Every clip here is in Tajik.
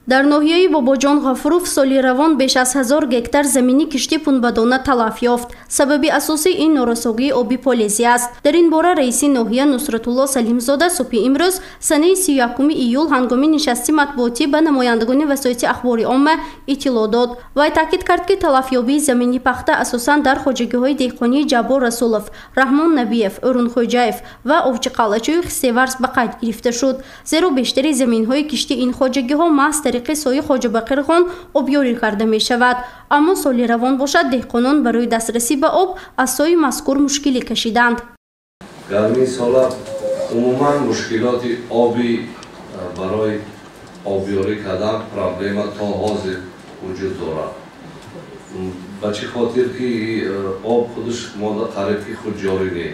Дар ноҳияи Бобоҷон Ғафуров соли равон беш аз 1000 гектар замини кишти пунбадона талаф ёфт. Сабаби асосии ин норасогии оби полезӣ аст. Дар ин бора раиси ноҳия Нусратулло Салимзода субҳи имрӯз санаи 31 июл ҳангоми нишасти матбуотӣ ба намояндагони васоити ахбори омма иттилоъ дод. Вай таъкид кард, ки талафёбии замини пахта асосан дар хоҷагиҳои деҳқонии Ҷаббор Расулов, Раҳмон Набиев, Ӯрунхӯҷаев ва Овчиқалъачӯи Хисеварз ба қайд гирифта шуд. Зеро бештари заминҳои кишти ин хоҷагиҳо маҳз тариқи сои Хоҷабақирхон обёрӣ карда мешавад. Аммо соли равон бошад, деҳқонон барои дастрасӣ ба об аз сои мазкур мушкилӣ кашиданд. Гармии сола умуман мушкилоти оби барои обёрӣ кардан проблема то ҳозир вуҷуд дорад. Ба чӣ хотир ки об худаш мода қариб ки худҷорӣ не.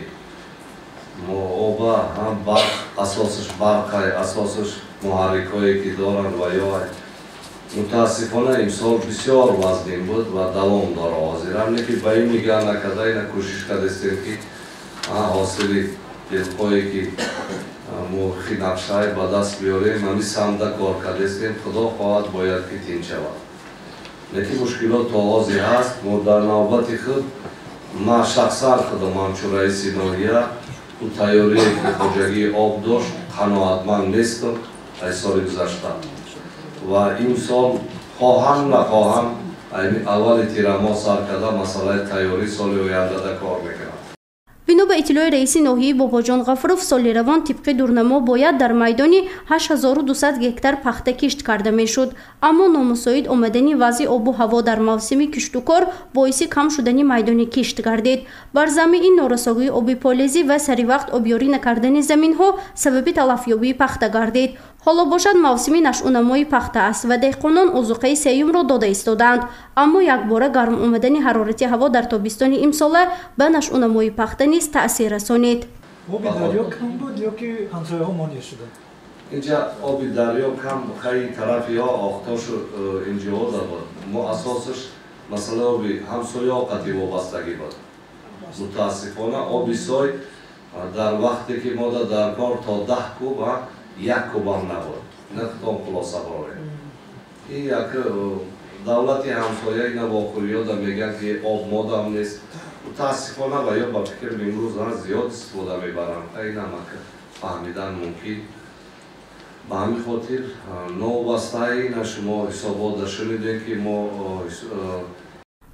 Мо оба ҳам барқ, асосаш барқай, асосаш муҳаррикҳое ки доранд ва ё мутаассифона имсол бисёр вазнин буд ва давом дора ҳозир. Ҳамне ки ба ин нигаҳ накарда, ина кӯшиш кардастем ки ҳосили дилхоҳе ки мувофиқи нақшаи ба даст биёрем, ҳамин самта кор кардастем. Худо хоҳад, бояд ки тинч шавад. Лекин мушкилот то ҳозир ҳаст. Мо дар навбати худ, ман шахсан худам ҳамчун раиси ноҳия, ӯ тайёрие ки хоҷагии об дошт, қаноатманд нестам аз соли гузашта. Ва имсол хоҳам нахоҳам аввали тирамоҳ сар карда масъалаи тайёрии соли ояндада кор мекунам. Бино ба иттилои раиси ноҳияи Бобоҷон Ғафуров, соли равон тибқи дурнамо бояд дар майдони 8200 гектар пахта кишт карда мешуд. Аммо номусоид омадани вазъи обу ҳаво дар мавсими киштукор боиси кам шудани майдони кишт гардид. Бар замми ин норасогии оби полезӣ ва саривақт обёрӣ накардани заминҳо сабаби талафёбии пахта гардид. Ҳоло бошад, мавсими нашъунамои пахта аст ва деҳқонон озуқаи сеюмро дода истодаанд. Аммо якбора гарм омадани ҳарорати ҳаво дар тобистони имсола ба нашъунамои пахта низ таъсир расонид. Оби дарё кам буд ё ки ҳамсояҳо монеъ шуданд? Инҷа оби дарё кам, хайи тарафиҳо охтошу инҷоҳо буд. Мо асосаш масъалаи оби ҳамсояҳо қатъи вобастагӣ буд. Мутаассифона оби сой дар вақте ки мо дар кор то 10 куб, як кубам набуд. Ина худом хулоса барорем. Ин як давлати ҳамсоя ина вохӯриёда мегӯянд ки об модам нест. Мутаассифона ва ё ба фикр имрӯз зиёд истифода мебаранд. Инам фаҳмидан мумкин. Ба ҳамин хотир новобастаи ина шумо ҳисобот шунидем ки мо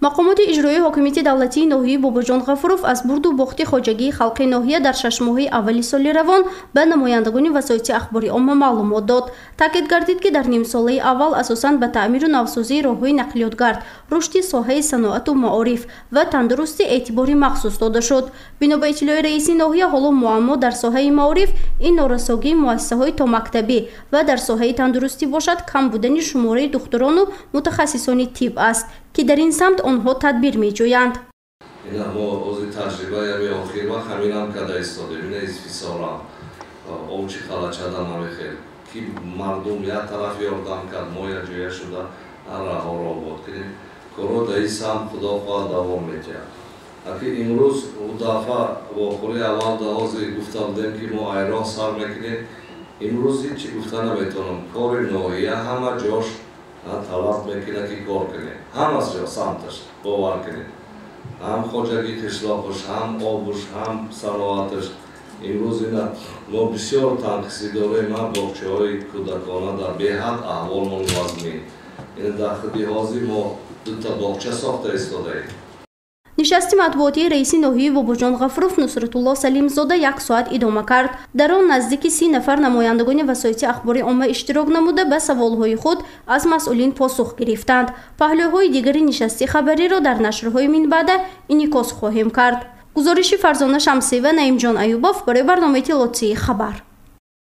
Мақомоти иҷроии ҳокимияти давлатии ноҳияи Бобоҷон Ғафуров аз бурду бохти хоҷагии халқи ноҳия дар 6 моҳаи аввали соли равон ба намояндагони васоити ахбори омма маълумот дод. Таъкид гардид, ки дар нимсолаи аввал асосан ба таъмиру навсозии роҳҳои нақлиётгард, рушди соҳаи саноату маориф ва тандурустӣ эътибори махсус дода шуд. Бино ба иттилои раиси ноҳия, ҳоло муаммо дар соҳаи маориф ин норасогии муассисаҳои томактабӣ ва дар соҳаи тандурустӣ бошад, кам будани шумораи духтурону мутахассисони тиб аст, ки дар ин самт онҳо тадбир меҷӯянд. Ина мо ози таҷрибаи ҳами охир вақт ҳаминам карда истодем. Ина изфисорам овчи қалачадам ҳамихел ки мардум як тараф ёрдам кард, мо як ҷоя шуда раҳоро обод кунем. Корҳо дар ин самт худо хоҳад давом медиҳад. Аки имрӯз ӯ дафъа вохӯрии аввал да ҳозир гуфта будем ки мо айроҳ сар мекунем. Имрӯз ҳеҷ чӣ гуфта наметавонам. Кори ноҳия ҳама ҷош талаб мекунад ки кор кунем. Ҳама ҷо самташ бовар кунем. Ҳам хоҷагии қишлоқаш, ҳам обуш, ҳам саноаташ. Имрӯз ина мо бисёр танқисӣ дорем, ҳам боғчаҳои кӯдакона дар беҳад аҳволмон вазнин. Ина дар худи ҳозир мо дута боғча сохта истодаем. Нишасти матбуотии раиси ноҳияи Бобоҷон Ғафуров Нусратулло Салимзода як соат идома кард. Дар он наздики 30 нафар намояндагони васоити ахбори омма иштирок намуда ба саволҳои худ аз масъулин посух гирифтанд. Паҳлӯҳои дигари нишасти хабариро дар нашрҳои минбаъда инъикос хоҳем кард. Гузориши Фарзона Шамсиева, Наимҷон Аюбов барои барномаи иттилоотии хабар.